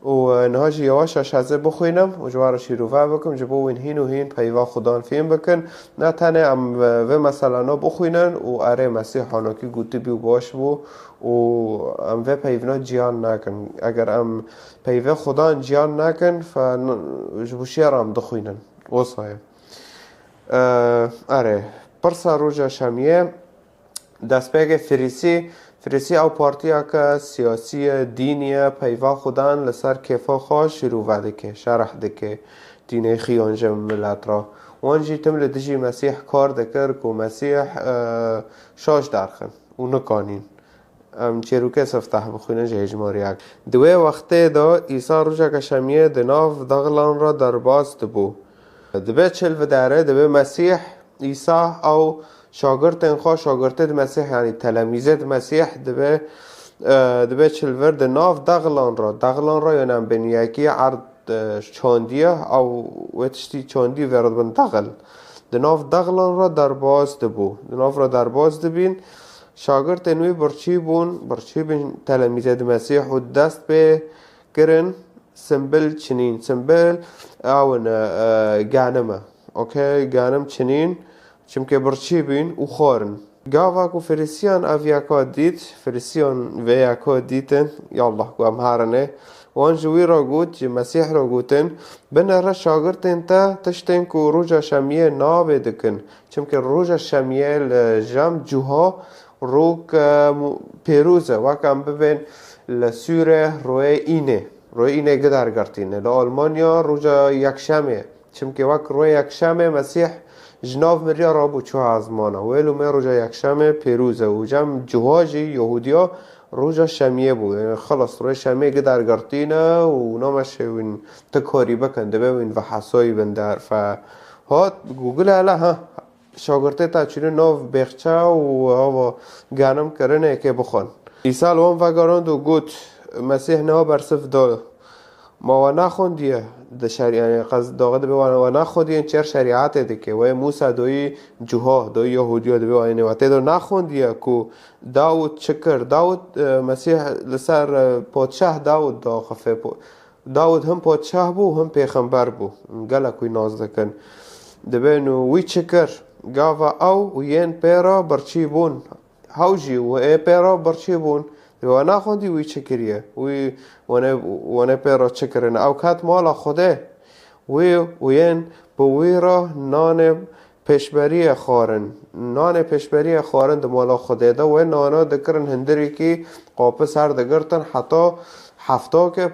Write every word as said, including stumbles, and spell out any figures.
Û, e, niha jî yewaş yewaş ez ê bixwînim û ji we re şîrove bikim, ji bo wîn hîn û hîn peyva Xudan fêm bikin. Ne tenê em, e, vê meselana bixwînin û erê Mesîh hanokî gotibî û baş bû û em vê peyvina ciyan nekin. Eger em peyvê Xudan ciyan nekin, fe n-, ji bo şiya re em dixwînin. Wisa ye. E, erê, pirsa roja şemiyê, destpêkê Firîsî, Firîsî ew partiyeke siyasî ye, dînî ye, peyva Xudan li ser kêfa xwe şîrove dike, şerh dike, dînê xiyan ji milet re. Wan jî tim li dijî Mesîh kar dikir ku Mesîh, e, şaş derxin û nikanîn. Em çêrokê siftah bixwînin ji hêjmariyek. Di wê wextê de Îsa rojeke şemiyê di nav dexlan re derbas dibû. Dibe çil videre, dibe Mesîh, Îsa ew şagirtên xwe, şagirtê di Mesîh, yanî telemîzê di Mesîh dibe, e, dibe çil vir di nav dexlan re. Dexlan re, yanî em bên yekî erd, e, çandiye, ew wê tiştî çandî vê re dibin dexil. Di nav dexlan re derbas dibû. Di nav re derbas dibîn. Şagirtên wî birçî bûn, birçî bîn telemîzê di Mesîh û dest pê kirin simbil çinîn. Simbil ew in, e, ganim e. Okey, ganim çinîn, çimkê birçî bîn û xwarin. Gava ku Firîsiyan ev yeka dît, Firîsiyan vê yeka dîtin, ya Allah, ku em herine, wan ji wî re got, ji Mesîh re gotin, binêre şagirtên te tiştên ku roja şemiyê nabê dikin. Çimkî roja şemiyê li cem cuha rok, e, mu-, pêroz e. Wek em bibên li Sûrê royê înê. Royê înê gider girtîne. Li Almanya roja yekşemê. Çimkî wek royê yekşemê Mesîh ji nav miriya rabû çû ezmana. Wê lûmê roja yekşemê pêroz e. Û cem cuha jî Yehûdiya roja şemiyê bû. Yanî xilas royê şemê gider girtîne û nameşê wîn ti karî bikin. Dibe wîn vehesoyî bin der. Fe hat Google hele ha. Şagirtê te çûne nav bêxçe û ava ganim kirine yekê bixwin. Îsa li wan vegerand û got, Mesîh niha bersiv da. Ma we nexwendiye di şer-, yanî qez daxê dibe we, we nexwendiye çer şerîetê dike. We Mûsa doyî cuha, doyî Yehûdiya dibe we, yanî we tê de nexwendiye ku Dawûd çi kir? Dawûd, e, Mesîh li ser, e, padşah Dawûd daxife. Po-, Dawûd him padşah bû, him pêxember bû. Gelek wî nas dikin. Dibên û wî çi kir? Gava ew û yên pê re birçî bûn. Hew jî û ê pê re birçî bûn. Dibê we naxwendî wî çi kiriye? Wî wane, wane pê re çi kirine? Ew ket mala Xwedê. Wî û yên bi wî re nanê pêşberiyê xwarin. Nanê pêşberiyê xwarin di mala Xwedê de. Wê nana dikirin hindirîkî, qapis her digirtin heta hefta ke